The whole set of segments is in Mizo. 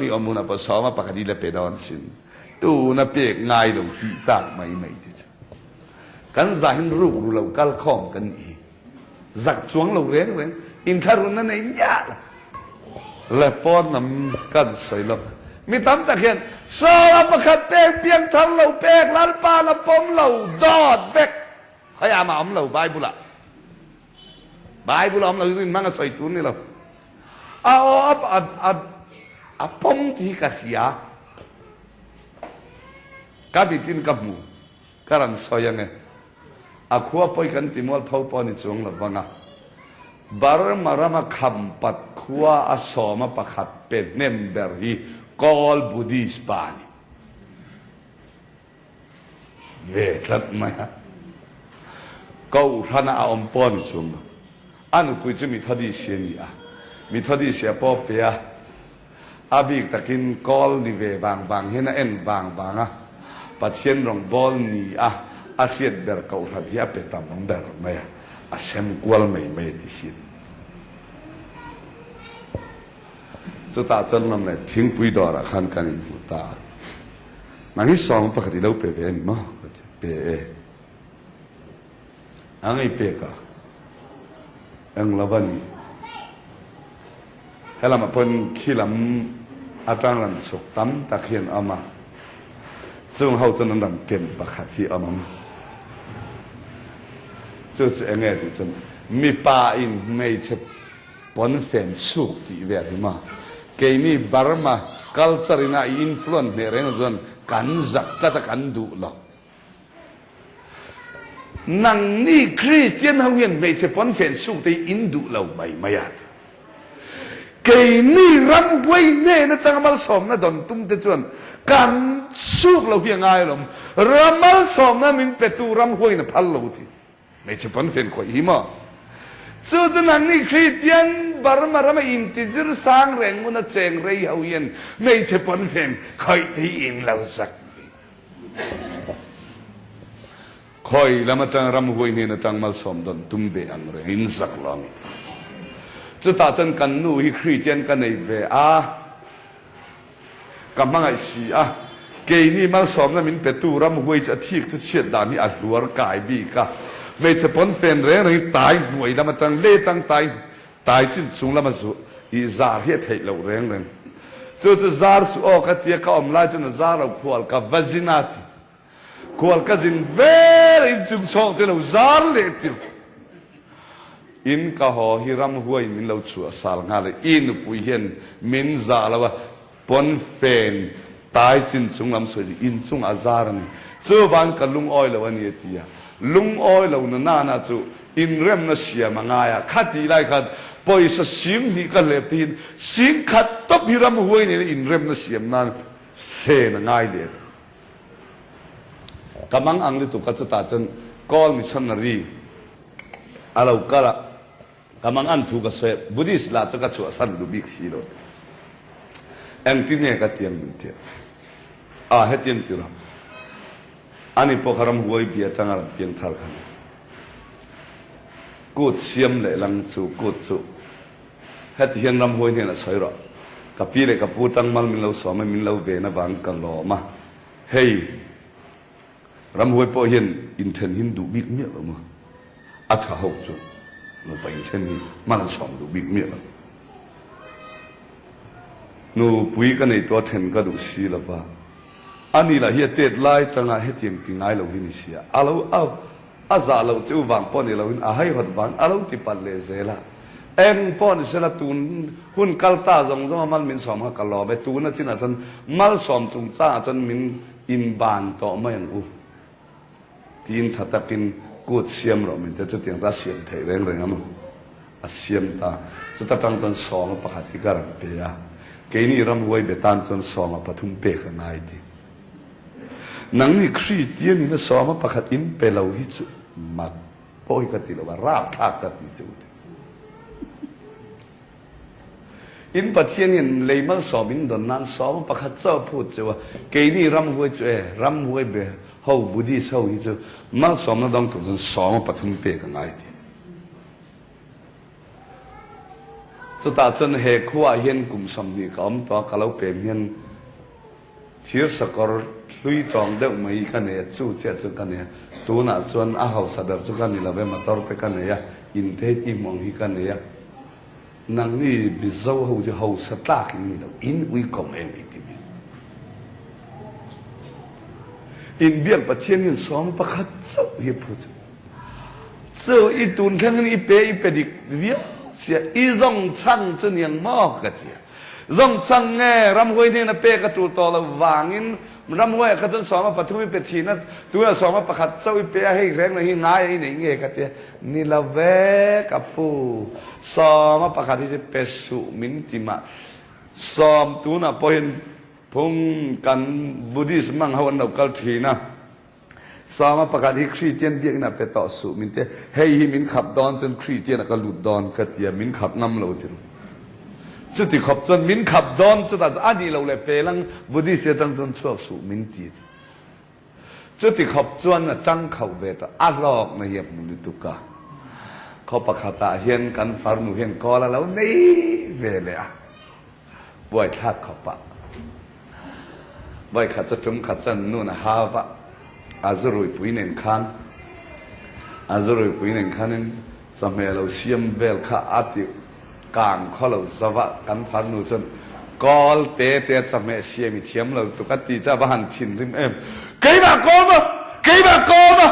I awm hunah pawh sawma pakhat i la pe dawn sin. Tuna pek ngai lo tih tak mai mai te chu kan zahin ruk ru lo kal khawm kan nih hi. Zak chuang lo reng reng inthlahrunna nei miah lo. Le pawn lam kan sawi lawk. Mi tam tak hian sawma pakhat pek piangthar lo pek Lalpa la pawm lo dawt vek. Khawiah mah awm lo Bible ah. Bible a awm lo hi rin hmang a sawi tur ni lo. A aw a a a pawm tih hi ka hria. Ka mitin ka hmu. Ka rawn sawi ange. A khua pawi kan ti mual pho pawh ni chuang lo vang a. Burma rama khampat khua a sawma pakhat pe hnem ber hi Kawl Buddhist pa a ni. Ve tlat mai a. Kohhrana a awm pawh a ni chuang lo. A nupui chu Methodist hi a ni a. Methodist hi a pawp pe a. A bik takin kawl ni ve vang vang hian a en vang vang a. Pathian rawngbâwl ni a a hriat ber kohhran hi a pe tam ber mai a. A sem kual mai mai a ti thin. Chutah chuan ram leh thingpui dawrah khan kan inhmu ta a. Nang hi sawng pakhat i lo pe ve a ni maw? Ka ti. Pe e. A ngei pek a. Eng lo a ni. Helamah pawhin khi lam atang rawn chhuk tam tak hi an awm a. Chung ho chuan an rawn ken pakhat hi a awm ang. Chu chu eng nge tih chuan mipa in hmeichhe Pawnfen chhuk tih vel hi maw? Keini Burma culture in a i influence hneh reng chuan kan zak tlat a kan duh lo. Nangni Christian ho hian hmeichhe pawnfen chhuk te hi in duh lo mai mai a ti. Keini ramhuai hnen atanga malsawmna dawn tum te chuan kan chhuk lo hi a ngai alawm. Ram malsawmna min petu ramhuaiin a phal lo ti. Hmeichhe pawn fen khawih hi maw? Chu chu nangni Kristian Burma rama intizir sang reng hmun a cheng rei ho hian hmeichhe pawn fen khawih te hi in lo zak ve. Khawi lam atang ramhuai hnen atang malsawm dawn tum ve ang reng in zak lo ang i ti. Chutah chuan kan nu hi Kristian ka nei ve a. Ka hmangaih si a, keini malsawmna min petu ramhuai chu a thik chu chhiat dan hi a hluar kai bik a. Hmeichhe pawn fen reng reng hi tai hnuai lam atang le tang tai tai chin chung lama zu ih zar hi a theih loh reng reng. Chu chu zar suh aw ka tia ka awm lai chuan a zar lo khual ka va zin a ti. Khual ka zin vel a inchung chhawng te lo zar leh tir. In ka haw hi ramhuai in min lo chhuah sal nghal a, i nupui hian min zah lo a, pawnfen tai chin chung lam sawi chu inchung a zar a ni. Chuvang ka lungawi lo a ni a ti a. Lungawi lo na nana chu inremna siam a ngai a, khatih lai khan pawisa 20,000 ka hlep te hian 10,000 tawp hi ramhuai nena inremna siam nan sen a ngai leh a ti. Ka mang ang lutuk a chutah chuan Kawl missionary a lo kal a, ka mang an thu ka sawi a, Buddhist lah chu ka chhuahsan duh bik si lo. Engtin nge ka tiang min tia? A hetiang ti ram. Ani pawh kha ramhuai bia atanga ram piangthar kha ni. Kut siam leh lang chu kut chu Heti hian ramhuai hnenah sawi rawh, Ka pi leh ka pu tangmal min lo sawm a, min lo ven avang ka lawm a. Hei, ramhuai pawh hian inthen hi an duh bik miah lo maw? A tha ho chu nupa inthen hi hman an sawm duh bik miah lo. Nupui ka nei tawh a then ka duh si lo va, ani lah hi a tet lai tanga hetiang ti ngai lo hi ni sia, a lo A zah loh chu vang pawh ni loin a haihawt vang a lo ti palh leh zel a. Eng pawh ni sela tun hun kal ta zawng zawng a mal min sawm kha ka lawm e. Tuna chinah chuan malsawm chungchangah chuan min inban tawh mai ang u. Tiin tha takin kut siam rawh min te chutiang chu a siam theih reng reng a maw? A siam ta. Chuta tang chuan sawma pakhat hi ka rawn pe a. Keini ramhuai be tan chuan sawma pathum pek a ngai ti. Nangni Kristian in a sawma pakhat in pe lo hi chu mak pawh hi ka ti lo a, rapthlak ka ti chu ti. In Pathian hian lei malsawm in dawn nan sawma pakhat chauh a phut cheu a, keini ramhuai chu e, ramhuai be ho Buddhist ho hi chu malsawmna dawng tur chuan sawma pathum pek a ngai ti. Chutah chuan he khuaah hian kum 20 ka awm tawh a, ka lo pem hian thir sakawr hlui tawng deuh mai ka nei a, chu chiah chu ka nei a. Tunah chuan a hausa ber chu ka ni lo ve, motor te ka nei a, in te hi tihmuh ang hi ka nei a. Nangni Mizo ho chu hausa tlak in ni lo, in uikawm em i ti mi. Inbiak Pathian hian sawm pakhat chauh hi a phu chu. Chu i tun thleng in i pe i pe dik viau sia, i zawng chhang chu niang maw ka ti a. Zawng chhang nge ramhuai hnena pek a tul tawh loh vangin ramhuaiah kha chuan sawma pathum i pe thin a, tunah sawma pakhat chauh i pe a, hei reng reng hi ngai a i neih nge ka ti a. Ni lo ve ka pu, sawma pakhat hi chu pe suh min ti mah. Sawm tunah pawhin phung kan Buddhist mang ho an lo kal thin a. Sawma pakhat hi Kristian biakinn ah pe tawh suh min ti a, hei hi min khap dawn chuan Kristian ah ka lut dawn ka ti a, min khap ngam lo ti ru. Chuti khawp chuan min khap dawn chutah chuan a nih loh leh pe lang Buddhist atang chuan chhuak suh min ti. Chuti khawp chuan a tang khauh ve tawh, a hlawkna hi a hmu lutuk a. Khaw pakhat ah hian kan farnu hian kawl a lo nei ve leh a. Buaithlak khawpah vawikhat chu tum khat chuan nun a hau va, a zu ruipui nen khan a zu ruipui nen khanin chawhmeh lo siam vel kha a ti kang khaw lo zo va, kan farnu chuan kawl te te a chawhmeh siam i thiam lo tuk a ti chu a va han thinrim em, keimah kawl maw, keimah kawl maw.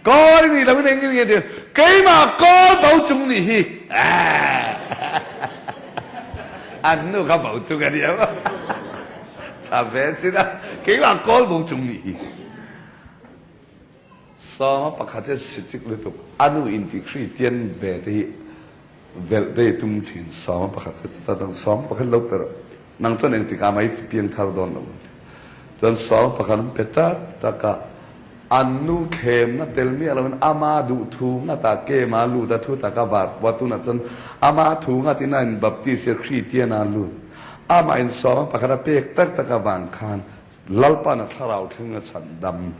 Kawl i nih lo in engin nge ti keimah kawl bo chung nih hi an nu kha bo chung a nia tha ve sin a keimah kawl bo chung nih hi sawma pakhat hi sitik lutuk anu inti Kristian ve te hi velh te hi tum thin sawma pakhat chu chuta dang sawma pakhat lo pe rawh nang chuan engtikah mah i ti piangthar dawn lo chuan sawma pakhat an pe tak tak a An nu thlemna tel miah loin ama duh thu ngatah kema lut a thu taka var pua tunah chuan ama thu ngatin a in baptist a Kristian a lut. Amah in sawma pakhat a pek tak tak avang khan Lalpan a thlarau thleng a chhan dam.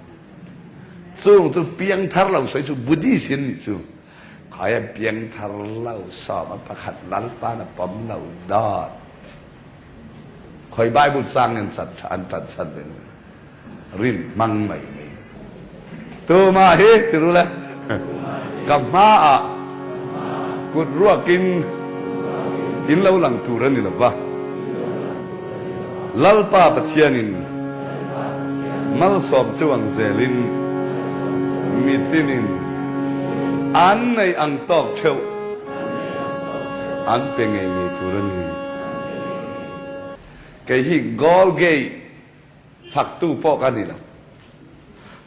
Chung chu piangthar lo sawi chu Buddhist in nih chu. Khaia piangthar lo sawma pakhat Lalpan a pawm lo dawt. Khawi Bible chang in an ṭan chan ve. Rin hmang mai mai. Tumah hi ti ru le ka hmaah kut ruakin in lo lang tur a ni lo va. Lalpa Pathianin malsawm chu ang zelin mitinin an neih ang tawk theuh an pe ngei ngei tur a ni. Kei hi Golgate Faktu pawh ka ni lo.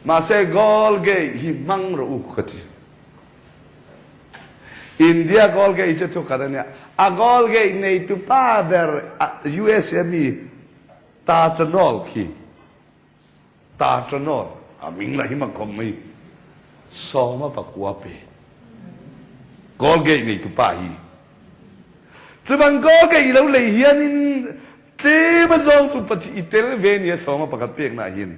Mahse Goal Gate hi hmang rawh u ka ti. India Goal Gate chu thu khat a nia. A Goal Gate neitu pa ber USA mi Tatanol khi Tatanol a hming lah hi mak khawp mai. Sawma pakua pe. Goal Gate neitu pa hi. Chuvang Goal Gate i lo lei hianin Tlem a zawng chu Pathian i tel ve nia sawma pakhat pekna ah hin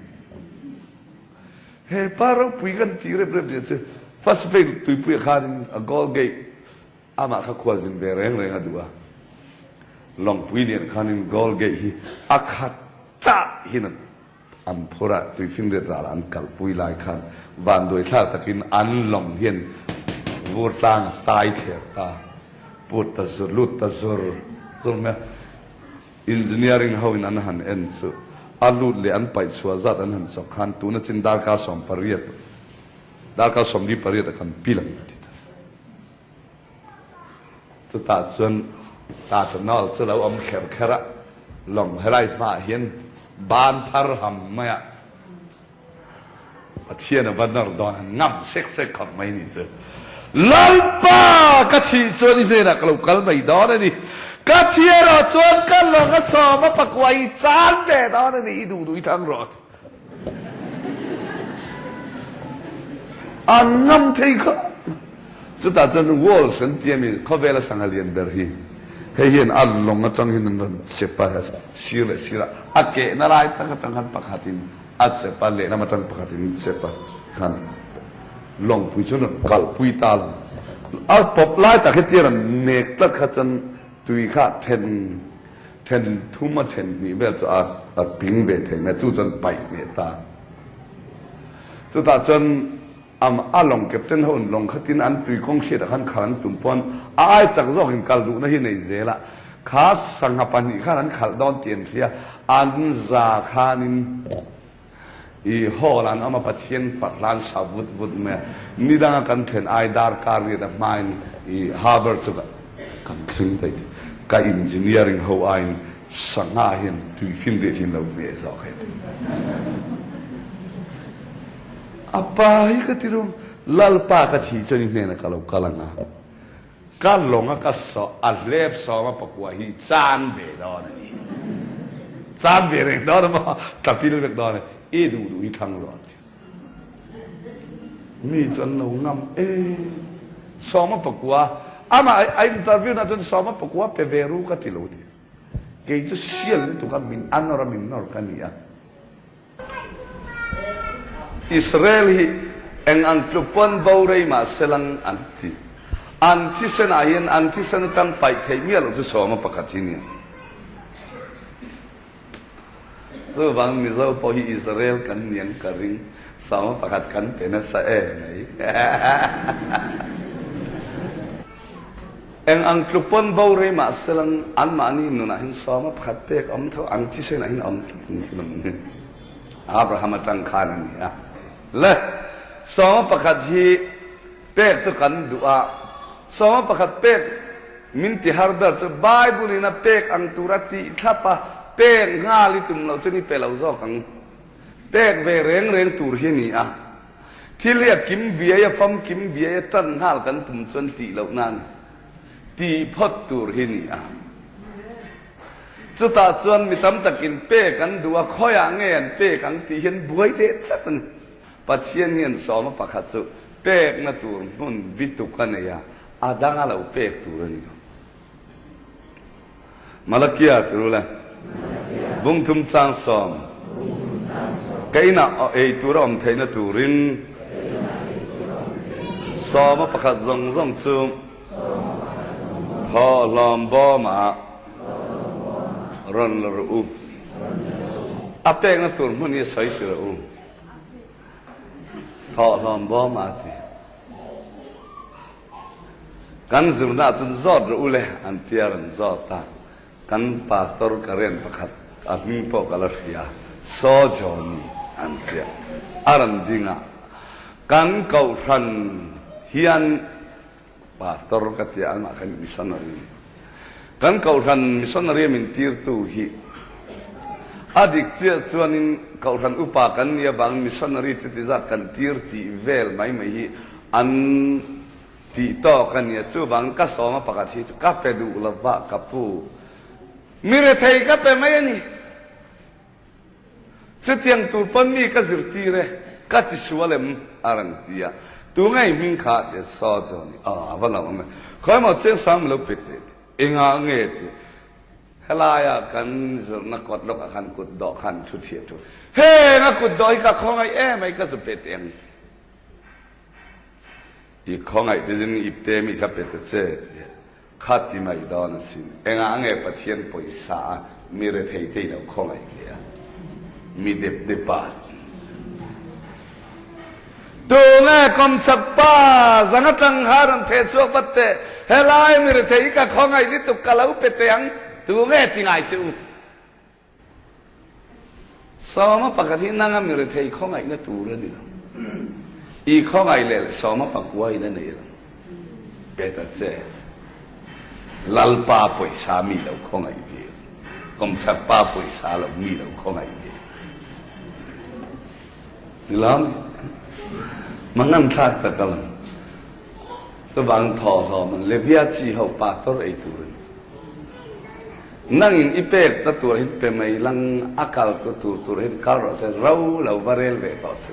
he pa ropui kan tih rep rep zia chu first veil tuipui ah khan in a goal gate amah kha khualzin ve reng reng a duh a lawngpui lian khan in goal gate hi a khat chah hin an an phur a tuifinriat ral ah an kalpui lai khan vanduai thlak takin an lawng hian vur tlang a tai thler ta put ta zur lut ta zur zur mai a. Engineering ho in an han en chu a lut leh an paih chhuah zat an han chawk khan tuna chin darkar 18 darkar 48 a kan pil ang a ti ta. Chutah chuan Tata Nawl chu lo awm kher kher a, lawng helai hmaah hian ban phar ham mai a. Pathian a va nawr dawn a ngam sek sek khawp mai ni chu. Lalpa ka thih chuan i hnenah ka lo kal mai dawn a ni. Ka thi erawh chuan ka lawng a sawm a pakua i chan ve dawn a ni, i duh duh i thang rawh a ti. A ngam thei khawp. Chutah chuan Walls an ti a mi, khawvela sangha lian ber hi hei hian a lawng atang hian an rawn chep a, sir leh sirah a kehna lai tak atang khan pakhatin A chep a, lehlam atang pakhatin chep a tikhan lawngpui chu rawn kalpui ta lo. A pawp lai tak hi tir an nek tlat kha chuan tui kha then then thum a then hnih vel chu a a ping ve thei mai a, chu chuan paih hneh ta. Chutah chuan a lawng captain ho in lawng khatin an tui kawng hriatah khan khalh an tum pawn a ai chak zawkin kal duhna hi nei zel a, kha sangha pahnih khan an khalh dawn tih an hria, an za khanin. I hall an awm a, Pathian fak hlan sa vut vut mai a. Ni danga kan thlen ai darkar riat a hmain i harbour chu kan thleng daih tih. Ka engineering ho aiin sangha hian tui finriat hi an lo hmeh zawk he ti. A pa hi ka ti rum, Lalpa ka thih chuan i hnenah ka lo kal ang a. Ka lawng a ka sawh a hlep sawm a pakua hi chan ve dawn a ni. Chan ve reng dawn a maw? Tla pil vek dawn a ni. I duh duh hi thlang rawh a ti. Mi chu an lo ngam e. Sawm a pakua amah a interview na chuan sawm a pakua pe ve ru ka ti lo ti. Kei chu sial lutuk a min a nawr a min nawr ka ni a. Israel hi eng ang tluk pawn bo rei mah selang an ti. An thisen ah hian an thisen atang paih theih miah loh chu sawma pakhat hi nia. Chuvang Mizo pawh hi Israel kan niang ka ring. Sawma pakhat kan pe nasa em mai. Eng ang tluk pawn bo rei mah selang anmahni nunah hin sawma pakhat pek awm tho, an thisenah hin awm tlat an ti lawm ni. Abraham atang khan a ni a. Le, sawma pakhat hi pek chu kan duh a, sawma pakhat pek min ti har ber chu Bible in a pek ang tura tih thlap a, pek nghal i tum loh chuan i pe lo zawk ang. Pek ve reng reng tur hi a ni a. Thil hi a kim biai a famkim biai a tan nghal kan tum chuan tih loh na a ni. Tih phawt tur hi ni a. Chutah chuan mi tam takin pek an duh a, khawiah nge an pek ang tih hian buai leh tlat a ni. Pathian hian sawma pakhat chu pekna tur hmun bituk a nei a, a danga lo pek tur a ni lo. Malakia ti ru le. Bungthum chang sawm. Ka inah ei tur a awm theihna turin sawma pakhat zawng zawng chu thawhlawm bawmah rawn la rawh u. A pekna tur hmun hi a sawi ti rawh u. Thawhlawm bawmah a ti. Kan zirna ah cun zawt rawh u le an ti a rawn zawt a, kan pastor ka rian pakhat a hming pawh ka la hria, Saw Johnny an ti a, a rawn ding a, kan kohhran hian pastor ka ti a, amah kha missionary Kan Kohhran missionary min tirtu hi a dik chiah chuanin Kohhran upa kan nih avangin missionary chuti zat kan tir tih vel mai mai hi an tih tawk a nia. Chuvangin ka sawma pakhat hi chu ka pe duh lova ka pu. Mi rethei ka pe mai a ni. Chutiang tur pawn mi ka zirtir e, ka ti sual em? a rawn ti a. Tu ngei hming kha ti a saw chu a ni. Aw, a va lo awm e. Khawi maw chiang sang mi lo pe teh ti. Engah nge ti? Helaia kan zirna kawt lawkah khan kut dawh khan thu thiah thu. Heng a kut dawh hi ka khawngaih em ai ka zu pe teh ang ti. I khawngaih te zin ipte mi kha pe ta che ti a. Kha ti mai dawn asin. Engah nge Pathian pawisa a mi rethei te i lo khawngaih ve a? Mi dep dep a. Tunge kawmchhak pa zanga tlang kha rawn theh chhuak vat teh. Helai mi rethei hi ka khawngaih lutuk ka lo pe teh ang. Tunge ti ngai che u? Sawma pakhat hi nanga mi rethei khawngaihna tur a ni lo. I khawngaih leh sawma pakua in a nei lo. Pe ta che. Lalpa pawisa mi lo khawngaih ve. Kawmchhak pa pawisa lo mi lo khawngaih ve. Ni lo mi? Mangan thlak tak a lang. Chuvang thawhlawm an Levia chi ho pastor ei tur a ni. Nangin i pek ta tur hin pe mai lang a kal tu tur tur hin kal rawh se ro lo va rel ve tawh suh.